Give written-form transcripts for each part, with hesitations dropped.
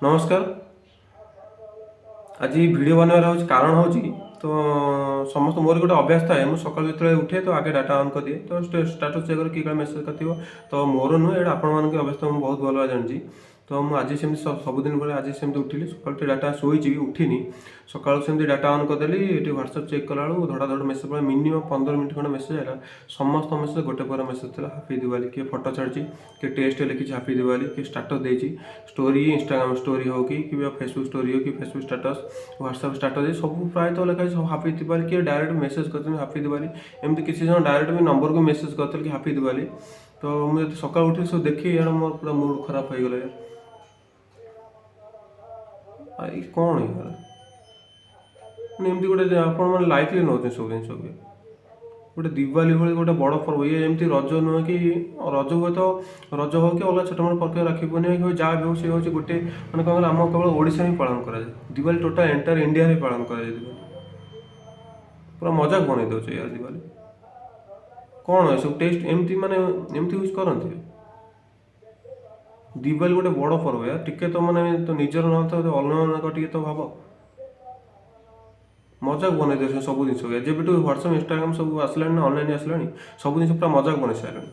ନମସ୍କାର। ଆଜି ଭିଡ଼ିଓ ବନେଇବାର ହେଉଛି କାରଣ ହେଉଛି ତ ସମସ୍ତ ମୋର ଗୋଟେ ଅଭ୍ୟାସ ଥାଏ। ମୁଁ ସକାଳୁ ଯେତେବେଳେ ଉଠେ ତ ଆଗେ ଡାଟା ଅନ୍ କରିଦିଏ, ତ ଷ୍ଟାଟସ୍ ଚେକ୍ କରେ କିଏ କାଳେ ମେସେଜ୍ କରିଥିବ। ତ ମୋର ନୁହେଁ, ଏଇଟା ଆପଣମାନଙ୍କ ଅଭ୍ୟାସ, ମୁଁ ବହୁତ ଭଲ ଭାବେ ଜାଣିଛି। ତ ମୁଁ ଆଜି ସେମିତି ସବୁଦିନ ଭଳି ଆଜି ସେମିତି ଉଠିଲି ସକାଳୁ, ଟିକେ ଡାଟା ଶୋଇଛି ବି ଉଠିନି। ସକାଳୁ ସେମିତି ଡାଟା ଅନ୍ କରିଦେଲି। ଏଠି ହ୍ୱାଟ୍ସଆପ୍ ଚେକ୍ କଲାବେଳକୁ ଧଡ଼ା ଧଡ଼ ମେସେଜ୍ ପଡ଼ିଲା। ମିନିମମ୍ 15 ମିନିଟ୍ ଖଣ୍ଡେ ମେସେଜ୍ ହେଲା। ସମସ୍ତ ମେସେଜ୍ ଗୋଟେ ପରେ ମେସେଜ୍ ଥିଲା ହାପି ଦିୱାଲି। କିଏ ଫଟୋ ଛାଡ଼ିଛି, କିଏ ଟେକ୍ସଟ ଲେଖିଛି ହାପି ଦିୱାଲି, କିଏ ଷ୍ଟାଟସ୍ ଦେଇଛି, ଷ୍ଟୋରି, ଇନଷ୍ଟାଗ୍ରାମ ଷ୍ଟୋରି ହଉ କି କିମ୍ବା ଫେସବୁକ୍ ଷ୍ଟୋରି ହଉ କି ଫେସବୁକ୍ ଷ୍ଟାଟସ୍, ହ୍ୱାଟ୍ସଆପ୍ ଷ୍ଟାଟସ୍, ସବୁ ପ୍ରାୟତଃ ଲେଖା ହେଇଛି ସବୁ ହାପି ଦିୱାଲି। କିଏ ଡାଇରେକ୍ଟ ମେସେଜ୍ କରିଛନ୍ତି ହାପି ଦିୱାଲି। ଏମିତି କିଛି ଜଣ ଡାଇରେକ୍ଟ ବି ନମ୍ବରକୁ ମେସେଜ୍ କରିଥିଲେ କି ହାପି ଦିୱାଲି। ତ ମୁଁ ଯଦି ସକାଳୁ ଉଠି ସବୁ ଦେଖି ଇଆଡ଼େ ମୋର ପୁରା ମୁଡ୍ ଖରାପ ହେଇଗଲା ୟାର। ଏଇ କ'ଣ ୟାର, ମାନେ ଏମିତି ଗୋଟେ ଆପଣମାନେ ଲାଇଟଲି ନେଉଛନ୍ତି ସବୁ ଜିନିଷକୁ। ଗୋଟେ ଦିୱାଲି ଭଳି ଗୋଟେ ବଡ଼ ପର୍ବ ଇଏ, ଏମିତି ରଜ ନୁହେଁ କି ରଜ ହୁଏ ତ ରଜ ହଉ କି ଅଲଗା ଛୋଟ ମୋଟ ପର୍ବ, ରାକ୍ଷୀ ପୂର୍ଣ୍ଣିମା ହଉ, ଯାହା ବି ହଉ, ସେ ହେଉଛି ଗୋଟେ ମାନେ କ'ଣ କହିଲ, ଆମ କେବଳ ଓଡ଼ିଶାରେ ହିଁ ପାଳନ କରାଯାଏ। ଦିୱାଲି ଟୋଟାଲ ଏଣ୍ଟାୟାର ଇଣ୍ଡିଆରେ ହିଁ ପାଳନ କରାଯାଏ। ଦିୱାଲି ପୁରା ମଜାକ ବନେଇ ଦେଉଛି ୟାର। ଦିୱାଲି କ'ଣ ଏସବୁ ଟେକ୍ସଟ ଏମିତି ମାନେ ଏମିତି ୟୁଜ୍ କରନ୍ତି? ଦିୱାଲି ଗୋଟେ ବଡ଼ ପର୍ବ ୟାର। ଟିକେ ତ ମାନେ ତ ନିଜର ନହେଲେ ତ ଅନ୍ୟମାନଙ୍କ ଟିକେ ତ ଭାବ। ମଜାକ ବନେଇ ଦେଉଛନ୍ତି ସବୁ ଜିନିଷ। ଯେବେଠୁ ହ୍ୱାଟ୍ସଆପ୍, ଇନଷ୍ଟାଗ୍ରାମ ସବୁ ଆସିଲାଣି ନା, ଅନଲାଇନ୍ ଆସିଲାଣି, ସବୁ ଜିନିଷ ପୁରା ମଜାକ ବନେଇ ସାରିଲାଣି।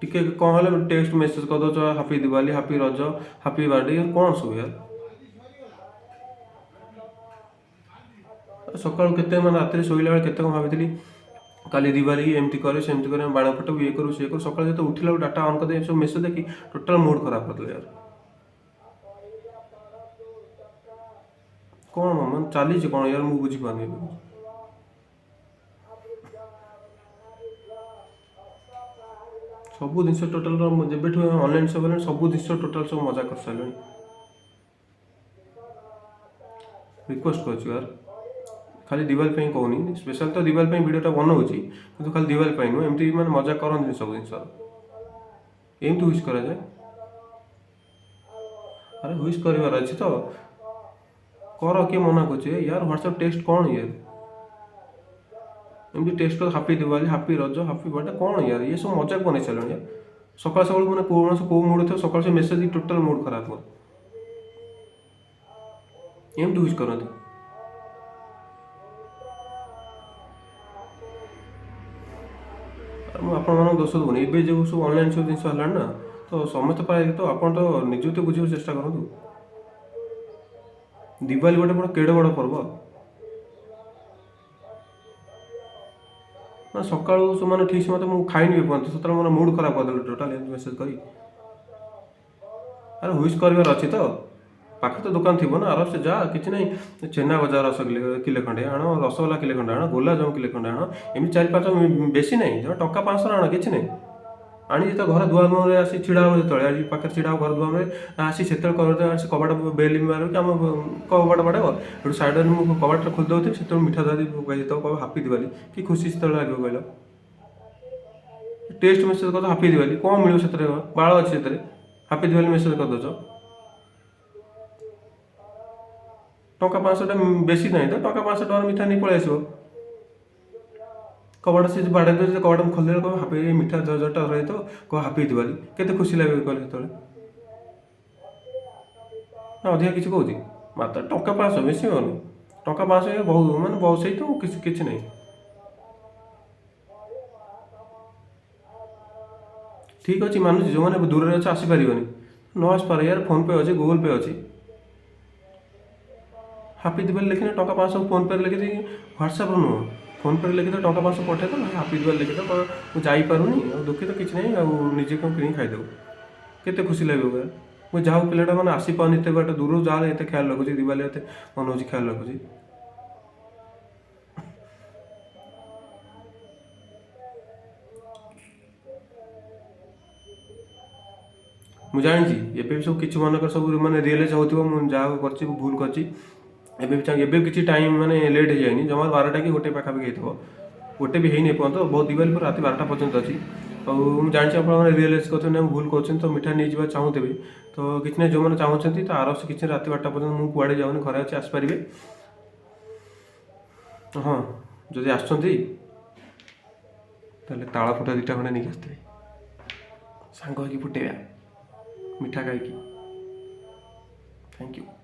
ଟିକେ କ'ଣ ହେଲେ ଟେକ୍ସଟ ମେସେଜ କରିଦେଉଛ happy Diwali, happy Raja, happy birthday. କ'ଣ ସବୁ ୟାର? ସକାଳୁ କେତେ ମାନେ ରାତିରେ ଶୋଇଲା ବେଳେ କେତେ କ'ଣ ଭାବିଥିଲି, କାଲି ଦିୱାଲି, ଏମିତି କରେ ସେମିତି କରେ, ବାଣ ଫଟେଇବୁ, ଇଏ କରିବୁ, ସିଏ କରିବୁ। ସକାଳୁ ଯେତେ ଉଠିଲା ବେଳକୁ ଡାଟା ଅନ୍ କରିଦେଇ ସବୁ ମେସେଜ ଦେଖି ଟୋଟାଲ ମୁଡ୍ ଖରାପ କରିଦେଲେ ୟାର। କ'ଣ ମାନେ ଚାଲିଛି କ'ଣ ୟାର, ମୁଁ ବୁଝିପାରୁନି ଏବେ। ସବୁ ଜିନିଷ ଟୋଟାଲ ଯେବେଠୁ ଅନଲାଇନ୍ ସବୁ ହେଲାଣି, ସବୁ ଜିନିଷ ଟୋଟାଲ ସବୁ ମଜା କରିସାରିଲେଣି। ରିକ୍ୱେଷ୍ଟ କରୁଛି ୟାର, ଖାଲି ଦିୱାଲି ପାଇଁ କହୁନି, ସ୍ପେଶାଲ ତ ଦିୱାଲି ପାଇଁ ଭିଡ଼ିଓଟା ବନଉଛି, କିନ୍ତୁ ଖାଲି ଦିୱାଲି ପାଇଁ ନୁହେଁ। ଏମିତି ମାନେ ମଜା କରନ୍ତିନି ସବୁ ଜିନିଷ। ଏମିତି ୱିଶ୍ କରାଯାଏ? ଆରେ ୱିଶ୍ କରିବାର ଅଛି ତ କର, କିଏ ମନା କରୁଛି ୟାର? ହ୍ୱାଟ୍ସଆପ୍ ଟେକ୍ସଟ କ'ଣ ୟାର? ଏମିତି ଟେକ୍ସଟ କର happy Diwali, happy Raja, happy birthday, କ'ଣ ୟାର? ଇଏ ସବୁ ମଜାକ ବନେଇ ସାରିଲେଣି ୟାର। ସକାଳୁ ସକାଳୁ ମାନେ କୌଣସି କେଉଁ ମୁଡ଼ ଥିବ, ସକାଳୁ ସେ ମେସେଜ ଟୋଟାଲ ମୁଡ୍ ଖରାପ ମୋର। ଏମିତି ୱିଶ୍ କରନ୍ତି? ଆରେ ମୁଁ ଆପଣମାନଙ୍କୁ ଦୋଷ ଦେଉନି। ଏବେ ଯେଉଁ ସବୁ ଅନଲାଇନ୍ ସବୁ ଜିନିଷ ହେଲାଣି ନା, ତ ସମସ୍ତେ ପ୍ରାୟ ତ ଆପଣ ତ ନିଜକୁ ତ ବୁଝିବାକୁ ଚେଷ୍ଟା କରନ୍ତୁ। ଦିୱାଲି ଗୋଟେ ବଡ଼ କେଡ଼େ ବଡ଼ ପର୍ବ ମାନେ ସକାଳୁ ସେମାନେ ଠିକ୍ ସେ ମୋତେ ମୁଁ ଖାଇନି ଏପର୍ଯ୍ୟନ୍ତ, ସେତେବେଳେ ମୋର ମୁଡ୍ ଖରାପ କରିଦେଲେ ଟୋଟାଲ ଏମିତି ମେସେଜ କରି। ଆରେ ୱିଶ୍ କରିବାର ଅଛି ତ ପାଖରେ ତ ଦୋକାନ ଥିବ ନା, ଆରାମସେ ଯା, କିଛି ନାହିଁ। ଛେନା ଗଜା ରସ କିଲେ ଖଣ୍ଡେ ଆଣ, ରସଗୋଲା କିଲେ ଖଣ୍ଡେ ଆଣ, ଗୋଲାପଜାମୁ କିଲେ ଖଣ୍ଡେ ଆଣ, ଏମିତି ଚାରି ପାଞ୍ଚ, ବେଶୀ ନାହିଁ, ଜମା ଟଙ୍କା 500 ଆଣ, କିଛି ନାହିଁ। ଆଣି ତ ଘର ଦୁଆର ମୁହଁରେ ଆସି ଛିଡ଼ା ହେବ, ଯେତେବେଳେ ଆଜି ପାଖରେ ଛିଡ଼ା ହେବ ଘର ଦୁଆର ମୁହଁରେ ଆସି, ସେତେବେଳେ ଆସି କବାଟ ବେଲ୍ ମାରିବ କି ଆମ କବାଟ ବାଡ଼େଇବ। ଏଠୁ ସାଇଡ଼ରେ ମୁଁ କବାଟଟା ଖୋଲି ଦେଉଥିବି, ସେତେବେଳେ ମିଠା ଧରି ଦେଇଥିବ, କହିବ ହାପି ଦିୱାଲି। କି ଖୁସି ସେତେବେଳେ ଲାଗିବ କହିଲ? ଟେକ୍ସଟ ମେସେଜ କରିଦେବ ହାପି ଦିୱାଲି, କ'ଣ ମିଳିବ ସେଥିରେ? ବାଳ ଅଛି ସେଥିରେ? ହାପି ଦିୱାଲି ମେସେଜ କରିଦେଉଛ। ଟଙ୍କା 500ଟା ବେଶୀ ନାହିଁ ତ, ଟଙ୍କା 500 ଟଙ୍କାର ମିଠା ନେଇ ପଳେଇ ଆସିବ। କବାଟ ସେ ବାଡ଼େଇ ଦେଉଛି, କବାଟ ମୁଁ ଖୋଲିଦେଲେ କହିବ ହାପି, ମିଠା ଜରିଟା ଧରାଇଥିବ, କହିବ ହାପି ଦିୱାଲି। କେତେ ଖୁସି ଲାଗିବ କହିଲେ ସେତେବେଳେ? ନା ଅଧିକା କିଛି କହୁଛି? ମାତ୍ର ଟଙ୍କା 500, ବେଶୀ ହେବନି। ଟଙ୍କା 500 ବହୁତ ମାନେ ବହୁତ, ସେଇ ତ କିଛି କିଛି ନାହିଁ। ଠିକ୍ ଅଛି, ମାନୁଛି, ଯେଉଁମାନେ ଦୂରରେ ଅଛ ଆସିପାରିବନି, ନ ଆସିପାର ୟାର, ଫୋନ୍ପେ ଅଛି, ଗୁଗୁଲ୍ ପେ ଅଛି। ହାପି ଦିୱାଲି ଲେଖିଲେ ଟଙ୍କା 500 ଫୋନ୍ପେରେ ଲେଖିଦେଇକି, ହ୍ୱାଟ୍ସଆପ୍ରୁ ନୁହଁ, ଫୋନ୍ପେରେ ଲେଖିଦେବ, ଟଙ୍କା 500 ପଠେଇଦେବ, ହାପି ଦିୱାଲି ଲେଖିଦେବ, କହିବ ମୁଁ ଯାଇପାରୁନି ଆଉ ଦୁଃଖିତ, କିଛି ନାହିଁ, ଆଉ ନିଜେ କ'ଣ କିଣିକି ଖାଇଦେବୁ। କେତେ ଖୁସି ଲାଗିବ କହିଲ? ମୁଁ ଯାହା ହଉ ପିଲାଟା ମାନେ ଆସିପାରୁନି ଏତେ ବାଟ ଦୂରରୁ, ଯାହା ଏତେ ଖ୍ୟାଲ ରଖୁଛି, ଦିୱାଲି ଏତେ ମନଉଛି, ଖ୍ୟାଲ ରଖୁଛି। ମୁଁ ଜାଣିଛି ଏବେ ବି ସବୁ କିଛି ମନେକର ସବୁ ମାନେ ରିଏଲାଇଜ୍ ହେଉଥିବ, ମୁଁ ଯାହା କରିଛି ମୁଁ ଭୁଲ କରିଛି। ଏବେ ବି ଏବେ କିଛି ଟାଇମ୍ ମାନେ ଲେଟ୍ ହେଇଯାଇନି, ଜମା 12ଟା କି 1 ପାଖାପାଖି ହେଇଥିବ, ଗୋଟେ ବି ହେଇନି ଏପର୍ଯ୍ୟନ୍ତ। ବହୁତ ଦିୱାଲି ପରେ ରାତି 12ଟା ପର୍ଯ୍ୟନ୍ତ ଅଛି। ଆଉ ମୁଁ ଜାଣିଛି ଆପଣମାନେ ରିଏଲାଇଜ୍ କରୁଛନ୍ତି ନା ମୁଁ ଭୁଲ କରୁଛନ୍ତି, ତ ମିଠା ନେଇଯିବା ଚାହୁଁଥିବେ ତ କିଛି ନାହିଁ। ଯେଉଁମାନେ ଚାହୁଁଛନ୍ତି ତ ଆରାମସେ କିଛି ରାତି 12ଟା ପର୍ଯ୍ୟନ୍ତ ମୁଁ କୁଆଡ଼େ ଯାଉନି, ଘରେ ଅଛି, ଆସିପାରିବେ। ହଁ, ଯଦି ଆସୁଛନ୍ତି ତାହେଲେ ତାଳ ଫୁଟା 2ଟା ଖଣ୍ଡେ ନେଇକି ଆସିଥିବେ। ସାଙ୍ଗ ହେଇକି ଫୁଟେଇବା ମିଠା ଖାଇକି। Thank you.